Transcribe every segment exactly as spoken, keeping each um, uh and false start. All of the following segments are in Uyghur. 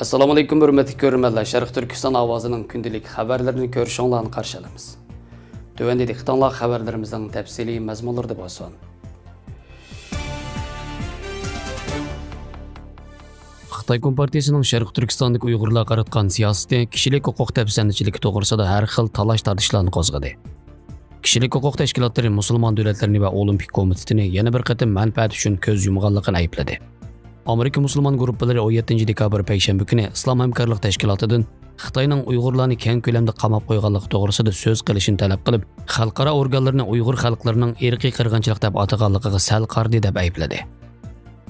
ئەسسالامۇئەلەيكۇم، ھۆرمەتلىك كۆرۈرمەنلەر. شەرقىي تۈركىستان ئاۋازىنىڭ كۈندىلىك خەۋەرلىرىنى كۆرۈشۈڭلارنى قارشى ئالىمىز. تۆۋەندە دىققىتىڭلار خەۋەرلىرىمىزنىڭ تەپسىلىي مەزمۇنلىرىدا بولسۇن. خىتاي كومپارتىيىسىنىڭ شەرقىي تۈركىستاندىكى ئۇيغۇرلارغا قاراتقان سىياسىتى كىشىلىك ھوقۇق دەپسەندىچىلىكى توغرىسىدا ھەر خىل تالاش-تارتىشلارنى قوزغىدى. كىشىلىك ھوقۇق تەشكىلاتلىرى مۇسۇلمان دۆلەتلىرىنى ۋە ئولىمپىك كومىتېتىنى يەنە بىر قېتىم مەنپەئەت ئۈچۈن كۆز يۇمغانلىقىنى ئەيىبلىدى. ئامېرىكا مۇسۇلمان گۇرۇپپىلىرى ئون يەتتىنچى دېكابىر پەيشەنبە كۈنى ئىسلام ھەمكارلىق تەشكىلاتىدىن خىتاينىڭ ئۇيغۇرلارنى كەڭ كۆلەمدە قاماپ قويغانلىقى توغرىسىدا سۆز قىلىشىنى تەلەپ قىلىپ، خەلقئارا ئورگانلىرىنى ئۇيغۇر خەلقلىرىنىڭ ئىرقىي قىرغىنچىلىق دەپ ئاتىغانلىقىغا سەل قارىدى دەپ ئەيىبلىدى.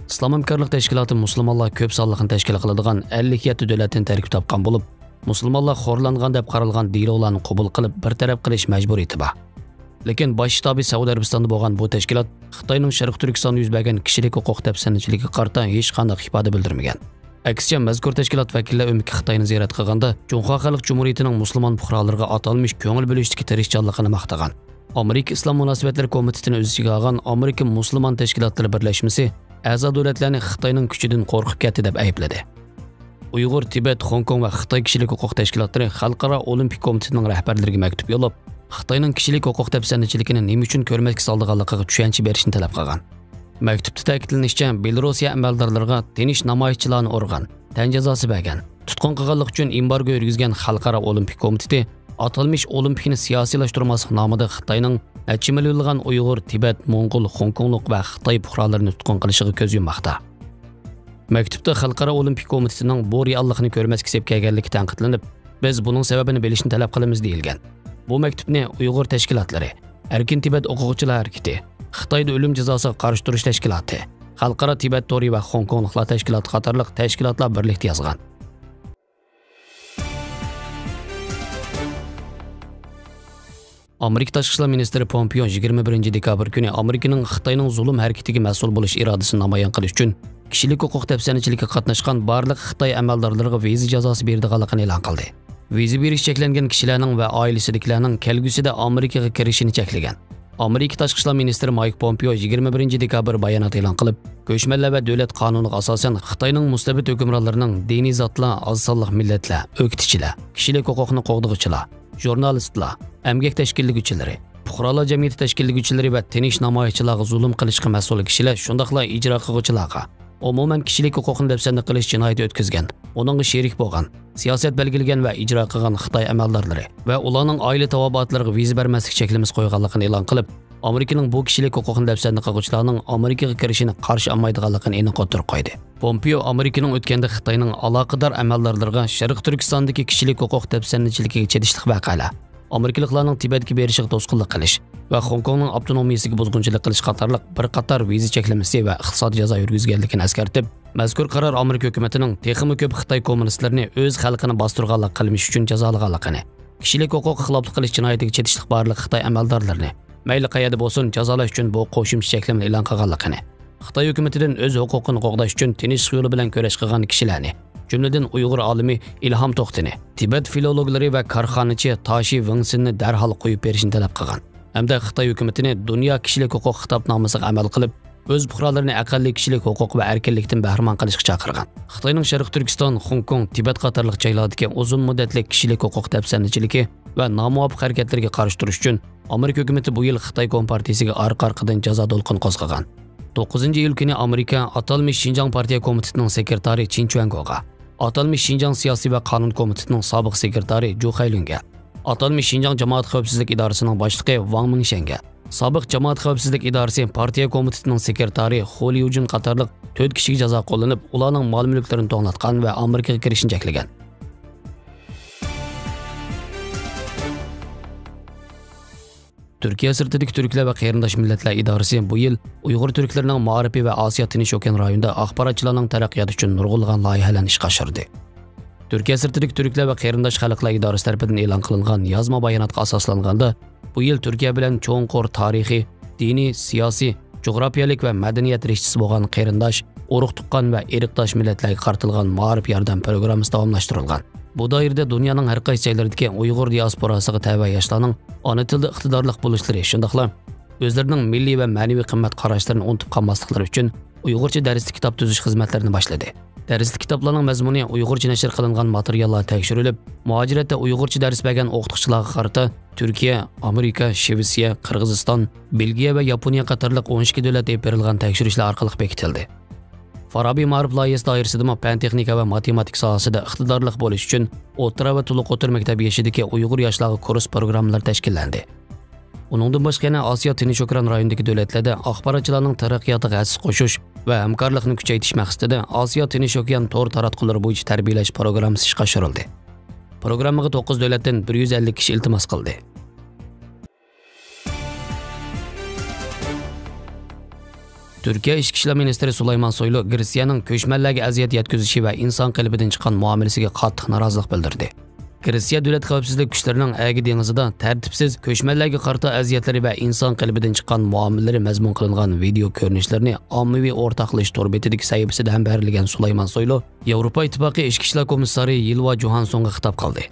ئىسلام ھەمكارلىق تەشكىلاتى مۇسۇلمانلار كۆپ سانلىقنى تەشكىل قىلىدىغان ئەللىك يەتتە دۆلەتتىن تەركىب تاپقان بولۇپ، مۇسۇلمانلار خورلانغان دەپ قارالغان دېلولارنى قوبۇل قىلىپ، بىر تەرەپ قىلىش مەجبۇرىيىتى بار. لېكىن باش شتابى سەئۇدى ئەرەبىستاندا بولغان بۇ تەشكىلات خىتاينىڭ شەرقىي تۈركىستاندا يۈز بەرگەن كىشىلىك ھوقۇق دەپسەندىچىلىكىگە قارىتا ھېچقانداق ئىپادە بىلدۈرمىگەن. ئەكسىچە، مەزكۇر تەشكىلات ۋەكىللەر ئۆمىكى خىتاينى زىيارەت قىلغاندا، جۇڭخۇا خەلق جۇمھۇرىيىتىنىڭ مۇسۇلمان پۇقرالىرىغا ئاتالمىش كۆڭۈل بۆلۈشتىكى تىرىشچانلىقىنى ماختىغان. ئامېرىكا ئىسلام مۇناسىۋەتلىرى كومىتېتىنى ئۆز ئىچىگە ئالغان ئامېرىكا مۇسۇلمان تەشكىلاتلىرى بىرلەشمىسى ئەزا دۆلەتلەرنى خىتاينىڭ كۈچىدىن قورقۇپ كەتتى دەپ ئەيىبلىدى. ئۇيغۇر، تىبەت، خوڭكوڭ ۋە خىتاي كىشىلىك ھوقۇق تەشكىلاتلىرى خەلقئارا ئولىمپىك كومىتېتىنىڭ رەھبەرلىرىگە مەكتۇپ يوللاپ، خىتاينىڭ كىشىلىك ھوقۇق دەپسەندىچىلىكىنى نېمە ئۈچۈن كۆرمەسكە سالىدىغانلىقىغا چۈشەنچە بېرىشنى تەلەپ قىلغان. مەكتۇپتا تەكىتلىنىشىچە، بېلوروسىيە ئەمەلدارلىرىغا تىنچ نامايىشچىلارنى ئۇرغان، تەن جازاسى بەرگەن، تۇتقۇن قىلغانلىقى ئۈچۈن ئېمبارگو يۈرگۈزگەن خەلقئارا ئولىمپىك كومىتېتى ئاتالمىش ئولىمپىكنى سىياسىيلاشتۇرماسلىق نامىدا خىتاينىڭ نەچچە مىليونلىغان ئۇيغۇر، تىبەت، موڭغۇل، خوڭكوڭلۇق ۋە خىتاي پۇقرالىرىنى تۇتقۇن قىلىشىغا كۆز يۇمماقتا. مەكتۇپتا خەلقئارا ئولىمپىك كومىتېتىنىڭ بۇ رېئاللىقنى كۆرمەسكە سېلىپ كەلگەنلىكى تەنقىدلىنىپ، بىز بۇنىڭ سەۋەبىنى بىلىشنى تەلەپ قىلىمىز دېيىلگەن. بۇ مەكتۇپنى ئۇيغۇر تەشكىلاتلىرى، ئەركىن تىبەت ئوقۇغۇچىلار ھەرىكىتى، خىتايدا ئۆلۈم جازاسىغا قارشى تۇرۇش تەشكىلاتى، خەلقئارا تىبەت تورى ۋە خوڭكوڭلۇقلار تەشكىلاتى قاتارلىق تەشكىلاتلار بىرلىكتە يازغان. ئامېرىكا تاشقى ئىشلار مىنىستىرى پومپېئو يىگىرمە بىرىنچى دېكابىر كۈنى ئامېرىكىنىڭ خىتاينىڭ زۇلۇم ھەرىكىتىگە مەسئۇل بولۇش ئىرادىسىنى نامايان قىلىش ئۈچۈن كىشىلىك ھوقۇق دەپسەندىچىلىكىگە قاتناشقان بارلىق خىتاي ئەمەلدارلىرىغا ۋىزا جازاسى بېرىدىغانلىقىنى ئېلان قىلدى. ۋىزا بېرىش چەكلەنگەن كىشىلەرنىڭ ۋە ئائىلىسىدىكىلەرنىڭ كەلگۈسىدە ئامېرىكىغا كىرىشىنى چەكلىگەن. ئامېرىكا تاشقى ئىشلار مىنىستىرى مايك پومپېئو يىگىرمە بىرىنچى دېكابىر بايانات ئېلان قىلىپ، كۆچمەنلەر ۋە دۆلەت قانۇنىغا ئاساسەن خىتاينىڭ مۇستەبىت ھۆكۈمرانلىرىنىڭ دىنىي زاتلار، ئاز سانلىق مىللەتلەر، ئۆكتىچىلەر، كىشىلىك ھوقۇقنى قوغدىغۇچىلار، ژۇرنالىستلار، ئەمگەك تەشكىللىگۈچىلىرى، پۇقرالار جەمئىيىتى تەشكىللىگۈچىلىرى ۋە تىنچ نامايىشچىلارغا زۇلۇم قىلىشقا مەسئۇل كىشىلەر، شۇنداقلا ئىجرا قىلغۇچىلارغا، ئومۇمەن كىشىلىك ھوقۇقنى دەپسەندە قىلىش جىنايىتى ئۆتكۈزگەن، ئۇنىڭغا شېرىك بولغان، سىياسەت بەلگىلىگەن ۋە ئىجرا قىلغان خىتاي ئەمەلدارلىرى ۋە ئۇلارنىڭ ئائىلە تاۋابىئاتلىرىغا ۋىزا بەرمەسلىك چەكلىمىسى قويغانلىقىنى ئېلان قىلىپ، ئامېرىكىنىڭ بۇ كىشىلىك ھوقۇقنى دەپسەندە قىلغۇچىلارنىڭ ئامېرىكىغا كىرىشىنى قارشى ئالمايدىغانلىقىنى ئېنىق ئوتتۇرىغا قويدى. پومپېئو ئامېرىكىنىڭ ئۆتكەندە خىتاينىڭ ئالاقىدار ئەمەلدارلىرىغا شەرقىي تۈركىستاندىكى كىشىلىك ھوقۇق دەپسەندىچىلىكىگە چېتىشلىق ۋەقەلەر، ئامېرىكىلىقلارنىڭ تىبەتكە بېرىشىغا توسقۇنلۇق قىلىش ۋە خوڭكوڭنىڭ ئاپتونومىيىسىگە بۇزغۇنچىلىق قىلىش قاتارلىق بىر قاتار ۋىزا چەكلىمىسى ۋە ئىقتىسادىي جازا يۈرگۈزگەنلىكىنى ئەسكەرتىپ، مەزكۇر قارار ئامېرىكا ھۆكۈمىتىنىڭ تېخىمۇ كۆپ خىتاي كوممۇنىستلىرىنى ئۆز خەلقىنى باستۇرغانلىق قىلمىشى ئۈچۈن جازالىغانلىقىنى، كىشىلىك ھوقۇققا خىلاپلىق قىلىش جىنايىتىگە چېتىشلىق بارلىق خىتاي ئەمەلدارلىرىنى مەيلى قەيەردە بولسۇن جازالاش ئۈچۈن بۇ قوشۇمچە چەكلىمىنى ئېلان قىلغانلىقىنى، خىتاي ھۆكۈمىتىدىن ئۆز ھوقۇقىنى قوغداش ئۈچۈن تىنچلىق يولى بىلەن كۈرەش قىلغان كىشىلەرنى، جۈملىدىن ئۇيغۇر ئالىمى ئىلھام توختىنى، تىبەت فىلولوگلىرى ۋە كارخانىچى تاشى ۋېڭسىننى دەرھال قويۇپ بېرىشنى تەلەپ قىلغان ھەمدە خىتاي ھۆكۈمىتىنى دۇنيا كىشىلىك ھوقۇق خىتابنامىسىغا ئەمەل قىلىپ، ئۆز پۇقرالىرىنى ئەقەللىي كىشىلىك ھوقۇق ۋە ئەركىنلىكتىن بەھرىمەن قىلىشقا چاقىرغان. خىتاينىڭ شەرقىي تۈركىستان، خوڭكوڭ، تىبەت قاتارلىق جايلاردىكى ئۇزۇن مۇددەتلىك كىشىلىك ھوقۇق دەپسەندىچىلىكى ۋە نامۇۋاپىق ھەرىكەتلىرىگە قارشى تۇرۇش ئۈچۈن ئامېرىكا ھۆكۈمىتى بۇ يىل خىتاي كومپارتىيىسىگە ئارقا-ئارقىدىن جازا دولقۇنى قوزغىغان. توققۇزىنچى ئىيۇل كۈنى ئامېرىكا ئاتالمىش شىنجاڭ پارتىيە كومىتېتىنىڭ سېكرېتارى چىن چۈەنگوغا، ئاتالمىش شىنجاڭ سىياسىي ۋە قانۇن كومىتېتىنىڭ سابىق سېكرېتارى جۇ خەيلۈنگە، ئاتالمىش شىنجاڭ جامائەت خەۋپسىزلىك ئىدارىسىنىڭ باشلىقى ۋاڭ مىڭشەنگە، سابىق جامائەت خەۋپسىزلىك ئىدارىسى پارتىيە كومىتېتىنىڭ سېكرېتارى خو ليۇجىن قاتارلىق تۆت كىشىگە جازا قوللىنىپ، ئۇلارنىڭ مال-مۈلۈكلىرىنى توڭلاتقان ۋە ئامېرىكىغا كىرىشنى چەكلىگەن. تۈركىيە سىرتىدىكى تۈركلەر ۋە قېرىنداش مىللەتلەر ئىدارىسى بۇ يىل ئۇيغۇر تۈركلىرىنىڭ مائارىپى ۋە ئاسىيا تىنچ ئوكيان رايونىدا ئاخباراتچىلارنىڭ تەرەققىياتى ئۈچۈن نۇرغۇنلىغان لايىھەلەرنى ئىشقا ئاشۇردى. تۈركىيە سىرتىدىكى تۈركلەر ۋە قېرىنداش خەلقلەر ئىدارىسى تەرىپىدىن ئېلان قىلىنغان يازما باياناتقا ئاساسلانغاندا، بۇ يىل تۈركىيە بىلەن چوڭقۇر تارىخىي، دىنىي، سىياسىي، جۇغراپىيەلىك ۋە مەدەنىيەت رىشتىسى بولغان قېرىنداش، ئۇرۇق-تۇغقان ۋە ئىرقداش مىللەتلەرگە قارىتىلغان مائارىپ ياردەم پروگراممىسى داۋاملاشتۇرۇلغان. بۇ دائىرىدە دۇنيانىڭ ھەر قايسى جايلىرىدىكى ئۇيغۇر دىئاسپوراسىغا تەۋە ياشلارنىڭ ئانا تىلدا ئىقتىدارلىق بولۇشلىرى، شۇنداقلا ئۆزلىرىنىڭ مىللىي ۋە مەنىۋى قىممەت قاراشلىرىنى ئۇنتۇپ قالماسلىقلىرى ئۈچۈن ئۇيغۇرچە دەرسلىك كىتاب تۈزۈش خىزمەتلىرىنى باشلىدى. دەرسلىك كىتابلارنىڭ مەزمۇنى ئۇيغۇرچە نەشر قىلىنغان ماتېرىياللار تەكشۈرۈلۈپ، مۇھاجىرەتتە ئۇيغۇرچە دەرس بەرگەن ئوقۇتقۇچىلارغا قارىتا تۈركىيە، ئامېرىكا، شىۋېتسىيە، قىرغىزىستان، بېلگىيە ۋە ياپونىيە قاتارلىق ئون ئىككى دۆلەتتە ئېلىپ بېرىلغان تەكشۈرۈشلەر ئارقىلىق بېكىتىلدى. فارابى مائارىپ لايىھەسى دائىرىسىدىمۇ پەن تېخنىكا ۋە ماتېماتىكا ساھەسىدە ئىقتىدارلىق بولۇش ئۈچۈن ئوتتۇرا ۋە تولۇق ئوتتۇرا مەكتەپ يېشىدىكى ئۇيغۇر ياشلارغا كۇرس پروگراممىلىرى تەشكىللەندى. ئۇنىڭدىن باشقا يەنە ئاسىيا تىنچ ئوكيان رايونىدىكى دۆلەتلەردە ئاخباراتچىلارنىڭ تەرەققىياتىغا ھەسسە قوشۇش ۋە ھەمكارلىقنى كۈچەيتىش مەقسىتىدە ئاسىيا تىنچ ئوكيان تور تاراتقۇلىرى بويىچە تەربىيەلەش پروگراممىسى ئىشقا ئاشۇرۇلدى. پروگراممىغا توققۇز دۆلەتتىن بىر يۈز ئەللىك كىشى ئىلتىماس قىلدى. تۈركىيە ئىچكى ئىشلار مىنىستىرى سۇلايمان سويلۇ گرېتسىيەنىڭ كۆچمەنلەرگە ئەزىيەت يەتكۈزۈشى ۋە ئىنسان قېلىپىدىن چىققان مۇئامىلىسىگە قاتتىق نارازىلىق بىلدۈردى. گرېتسىيە دۆلەت خەۋپسىزلىك كۈچلىرىنىڭ ئەگە دېڭىزىدا تەرتىپسىز كۆچمەنلەرگە قارىتا ئەزىيەتلىرى ۋە ئىنسان قېلىپىدىن چىققان مۇئامىلىلىرى مەزمۇن قىلىنغان ۋىدېئو كۆرۈنۈشلىرىنى ئاممىۋى ئورتاقلىشىش تور بېتىدىكى سەھىپىسىدە ھەمبەھىرلىگەن سۇلايمان سويلۇ ياۋروپا ئىتتىپاقى ئىچكى ئىشلار كومىسسارى يىلۋا جوھانسونغا خىتاب قىلدى.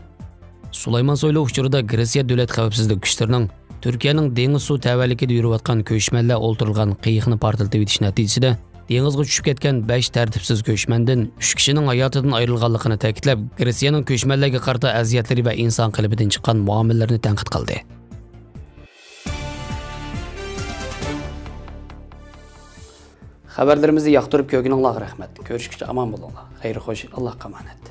سۇلايمان سويلۇ ئۇچۇرىدا گرېتسىيە دۆلەت خەۋپسىزلىك كۈچلىرىنىڭ تۈركىيەنىڭ دېڭىز سۇ تەۋەلىكىدە يۈرۈۋاتقان كۆچمەنلەر ئولتۇرۇلغان قېيىقنى پارتلىتىۋېتىش نەتىجىسىدە دېڭىزغا چۈشۈپ كەتكەن بەش تەرتىپسىز كۆچمەندىن ئۈچ كىشىنىڭ ھاياتىدىن ئايرىلغانلىقىنى تەكىتلەپ، گرېتسىيەنىڭ كۆچمەنلەرگە قارىتا ئەزىيەتلىرى ۋە ئىنسان قېلىپىدىن چىققان مۇئامىلىلىرىنى تەنقىد قىلدى. خەۋەرلىرىمىزنى ياقتۇرۇپ كۆرگىنىڭلارغا رەھمەت. كۆرۈشكىچە ئامان بولۇڭلار. خەير خوش، ئاللاھقا ئامانەت.